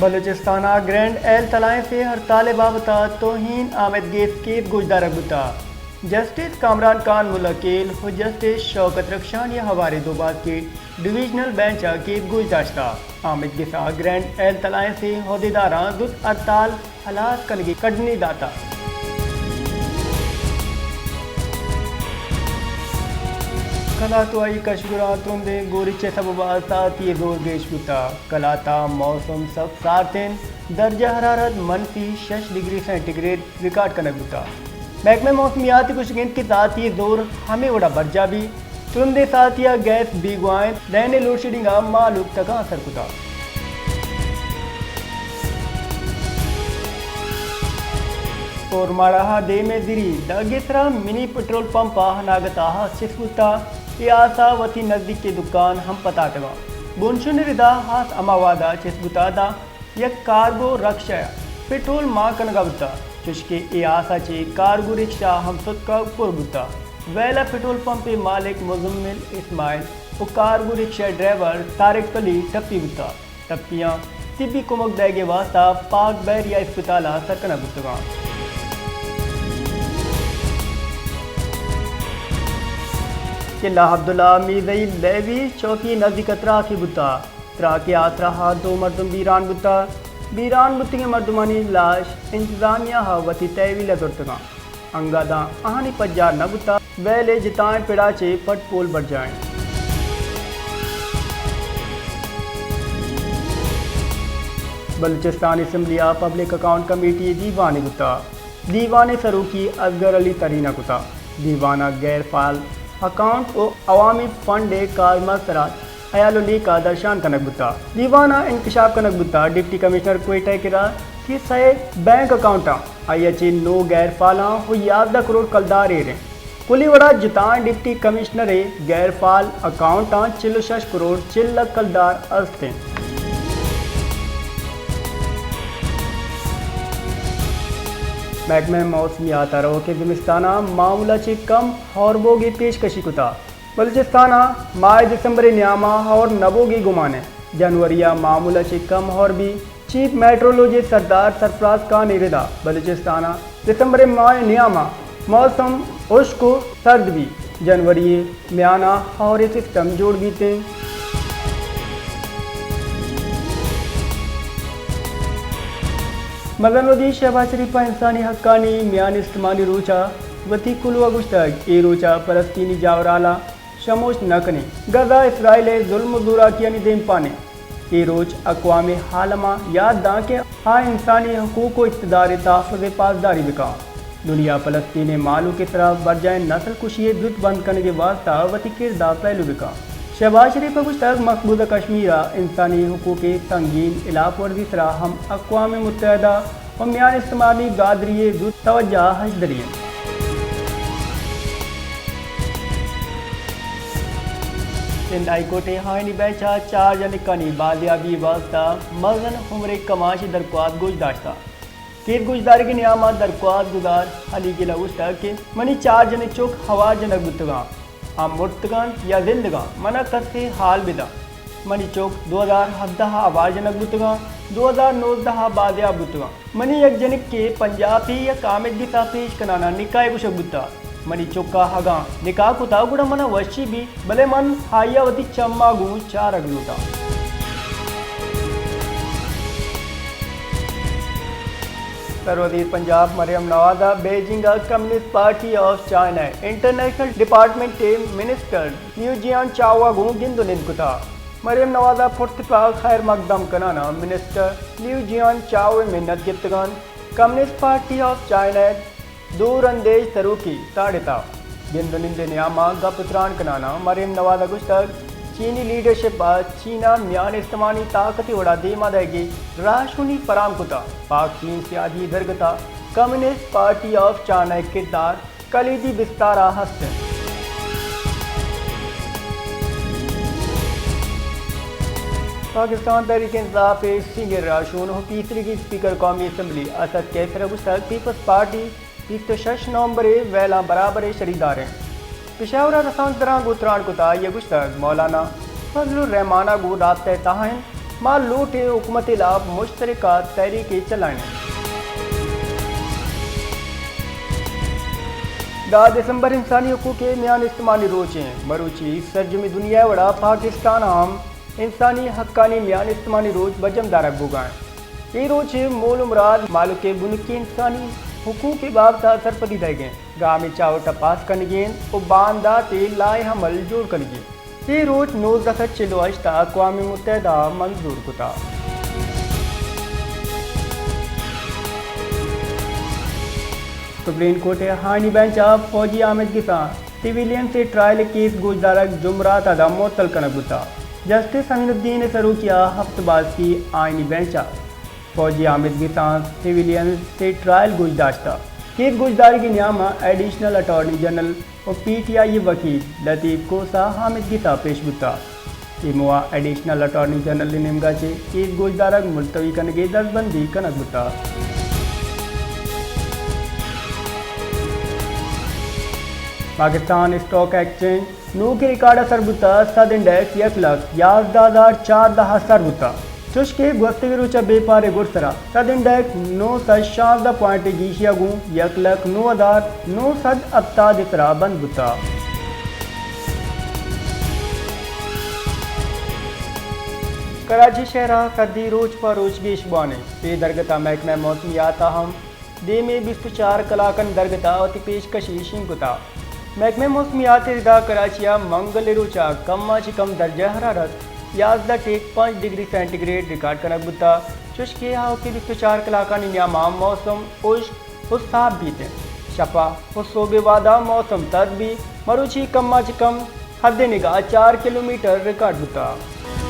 بلوچستان ء گرینڈ ایلتھ الائنس ء ہڑتال ء بابت ء توہین آمیدگس کیس گوشدارگ بوتگ۔ جسٹس کامران خان ملکیل و جسٹس شوکت رخشانی ء ہواریں دوباسکے ڈویژنل بینچ ء کیس گوشداشتگ۔ آمیدگس ء گرینڈ ایلتھ الائنس ء عہدیداراں زوت ہڑتال ہلاس کنگ ء کڈنی داتگ۔ کلات و آئی کشگراں ترندیں گوریچ ء سبب ء ساعتی ء زور گیش بوتگ۔ کلات ء موسم سک سارت انت، درجہ حرارت منفی شش ڈگری سینٹی گریڈ ریکارڈ کنگ بوتگ۔ محکمہ موسمیات ء گوشگ انت کہ ساعتی ء زور ہمے وڑ ء برجاہ بیت۔ ترندیں ساعتی ء گیس بیگواہ انت، لین ء لوڈشیڈنگ ء مہلوک تکانسر کتگ۔ اورماڑہ ء دیم ء زری دگ ء سرا منی پٹرول پمپ ء اناگت ء ہاس چست بوتگ۔ اے ہاس ء وتی نزیکیں دکان ہم پتاتگاں۔ بنشون ء ردا ہاس ہما وہد ء چست بوتگ داں یک کارگو رکشہ ء پٹرول مان کنگ ء بوتگ، چوشکہ اے ہاس ء چہ کارگو رکشہ ہم ستک ء پر بوتگ۔ ویل ء پٹرول پمپ ء مالک مزمل اسماعیل و کارگو رکشہ ء ڈرائیور طارق علی ٹپی بوتگ۔ ٹپیاں طبی کمک دئیگ ء واستہ پاک بحریہ اسپتال ء سر کنگ بوتگاں۔ قلعہ عبداللہ میزئی لیوی چوکی نزیک ء تراکے بوتگ۔ تراک ء آسراہ ء دو مردم بیران بوتگ۔ بیران بوتگیں مردمانی لاش انتظامیہ ء وتی تحویل ء زرتگاں۔ انگت داں آہانی پجار نہ بوتگ، ویل ء جتائیں پڑ ء چہ پٹ پول برجاہ انت۔ بلوچستان اسمبلی ء پبلک اکاؤنٹ کمیٹی ء دیوانے بوتگ۔ دیوان ء سروکی اصغر علی ترین ء کتگ۔ دیوان ء غیر فعال اکاؤنٹ و عوامی فنڈ ء کارمرز سرا ہیال و لیکہ درشان کنگ بوتگ۔ دیوان ء انکشاف کنگ بوتگ۔ ڈپٹی کمشنر کوئٹہ ء کرا کہ سئے بینک اکاؤنٹاں، آئی ء چہ نو غیر فعالاں و یازدہ کروڑ کلدار ایر انت۔ کلی وڑا جتائیں ڈپٹی کمشنر ء غیر فعال اکاؤنٹاں چل و شش کروڑ چل لکھ کلدار است انت۔ محکمہ موسمیات ء روکیں زمستان ء معمول ء چہ کم ہور بوگ ء پیشکشی کتگ۔ بلوچستان ء ماہ دسمبر ء نیام ء ہور نہ بوگ ء گمان انت۔ جنوری ء معمول ء چہ کم ہور بیت۔ چیف میٹرولوجسٹ سردار سرفراز خان ء ردا بلوچستان ء دسمبر ء ماہ ء نیام ء موسم ہشک و سرد بیت۔ جنوری ء میان ء ہور ء سسٹم جوڑ بیت انت۔ مزن وزیر شہباز شریف ء انسانی حقانی میان استمانی روچ ء وتی کلوہ ء گوشتگ، اے روچ ء فلسطینی جاورالاں شموشت نہ کنیں، غزہ اسرائیل ء ظلم و زوراکیانی دیمپان انت۔ اے روچ اقوام عالم ء یات داں کہ آ انسانی حقوق و اقتدار ء تحفظ ء پاسداری بکن۔ دنیا فلسطین ء مہلوک ء سرا برجاہیں نسل کشی ء زوت بند کنگ ء واستہ وتی کرد ء پہلو بکن۔ شہباز شریف ء گوشتگ، مقبوضہ کشمیر ء انسانی حقوق ء سنگین ہلاپ ورزی سرا ہم اقوام متحدہ و میان استمانی برادری ء زوت توجہ ء ہژدری انت۔ سندھ ہائی کورٹ ء آئینی بینچ ء چار جنکانی بازیابی ء واستہ مزن عمر ء کماش ء درخواست گوش داشتہ۔ کیس گوشدارگ ء نیام ء درخواست گزار علی گل ء گوشتگ کہ منی چار جنیں چک ہوار جنگ بوتگاں، آ مرتگاں یا زندگاں، منا کسے حال بداں۔ منی چک دو ہزار ہبدہ ء ہوار جنگ بوتگاں، دو ہزار نوزدہ ء بازیاب بوتگاں۔ منی یک جنکے پنجاب ء یک آمیدگس ء پیش کنان ء نکاح ء گوشگ بوتگ۔ منی چک ء اگاں نکاح کتگ گڑا منا وشی بیت، بلے من آئی ء وتی چم ء گوں چارگ لوٹاں۔ سروزیر پنجاب مریم نواز ء بیجنگ ء communist party of China international department ء منسٹر لیو جیان چاؤ ء گوں گند و نند کتگ۔ مریم نواز ء پرتپاک خیر مقدم کنان ء منسٹر لیو جیان چاؤ ء منت گپتگ انت۔ کمیونسٹ پارٹی آف چائنا ء دور اندیش سروکی تاڑتہ۔ گند و نند ء نیام ء گپ ء تران کنان ء مریم نواز ء گوشتگ، چینی لیڈرشپ ء چین ء میان استمانی طاقت ء وڑا دیما دئیگ ء راہشونی فراہم کتہ۔ پاک چین سیادی درگت ء کمیونسٹ پارٹی آف چائنا ء کردار کلیدی بستار ء ہست انت۔ پاکستان تحریک انصاف ء سینئر راہشون و پیسریگیں اسپیکر قومی اسمبلی اسد قیصر ء گوشتگ، پیپلز پارٹی بیست و شش نومبر ء ویلاں برابر ء شریدار انت۔ پشاور ء رسانکدراں گوں تران کت ء آئی ء گوشتگ، مولانا فضل الرحمان ء گوں رابطہ ء تہا انت، ما لوٹیں حکومت ءِ ہلاپ مشترکہ تحریکے چلائینیں۔ دہ دسمبر انسانی حقوق ءِ میان استمانی روچ ایں۔ مروچی سرجمیں دنیا ءِ وڑا پاکستان ءَ ہم انسانی حقانی میان استمانی روچ بجم دارگ بوگا ایں۔ اے روچ ءِ مول ءُ مراد مالک ءِ بنکی انسانی حقوق ءِ بابت ءَ سرپدی دئیگ ایں، گامیں چاوٹ ءَ پاس کنگی ایں ءُ باندات ءِ لائحہ عمل جوڑ کنگی ایں۔ اے روچ نوزدہ سد چل ءُ ہشت ءَ اقوام متحدہ ءَ منظور کتگ۔ سپریم کورٹ ءِ آئینی بینچ ءَ فوجی آمدگساں سویلینز ءِ ٹرائل ءِ کیس گوشدارگ جمعرات ءَ داں معطل کنگ بوتگ۔ جسٹس امین الدین ءِ سروکی ءَ ہفت باسکی آئینی بینچ ءَ فوجی آمدگساں سویلینز ءِ ٹرائل گوشداشتگ۔ کیس گوشدارگ ءِ نیام ءَ ایڈیشنل اٹارنی جنرل ءُ پی ٹی آئی ءِ وکیل لطیف کھوسہ آمدگس ءَ پیش بوتگ۔ اے موہ ءَ ایڈیشنل اٹارنی جنرل ءِ نیمگ ءَ چہ کیس گوشدارگ ملتوی کنگ ءِ دزبندی کنگ بوتگ۔ پاکستان اسٹاک ایکسچینج نوکیں ریکارڈ ءَ سر بوتگ، سد انڈیکس یک لکھ یازدہ ہزار چاردہ ءَ سر بوتگ، چوشکہ گوستگیں روچ ءَ بیپار ءِ گڈسر ءَ سد انڈیکس نو سد شانزدہ پوائنٹ ءِ گیشی ءَ گوں یک لکھ نو ہزار نو سد ہپتاد ءِ سرا بند بوتگ۔ کراچی شہر ءَ سردی روچ پہ روچ گیش بوان ایں۔ اے درگت ءَ محکمہ موسمیات ءَ ہم دیمی بیست ءُ چار کلاکانی درگت ءَ وتی پیشکشی شنگ کتگ۔ محکمہ موسمیات ءِ ردا کراچی ءَ منگل ءِ روچ ءَ کم ءَ چہ کم درجہ حرارت یازدہ ٹیک پنچ ڈگری سینٹی گریڈ ریکارڈ کنگ بوتگ، چوشکہ آؤکیں بیست ءُ چار کلاکانی نیام ءَ موسم ہشک ءُ ساپ بیت انت۔ شپ ءَ ءُ سہب ءِ وہد ءَ موسم ترد بیت۔ مروچی کم ءَ چہ کم حد نگاہ چار کلومیٹر ریکارڈ بوتگ۔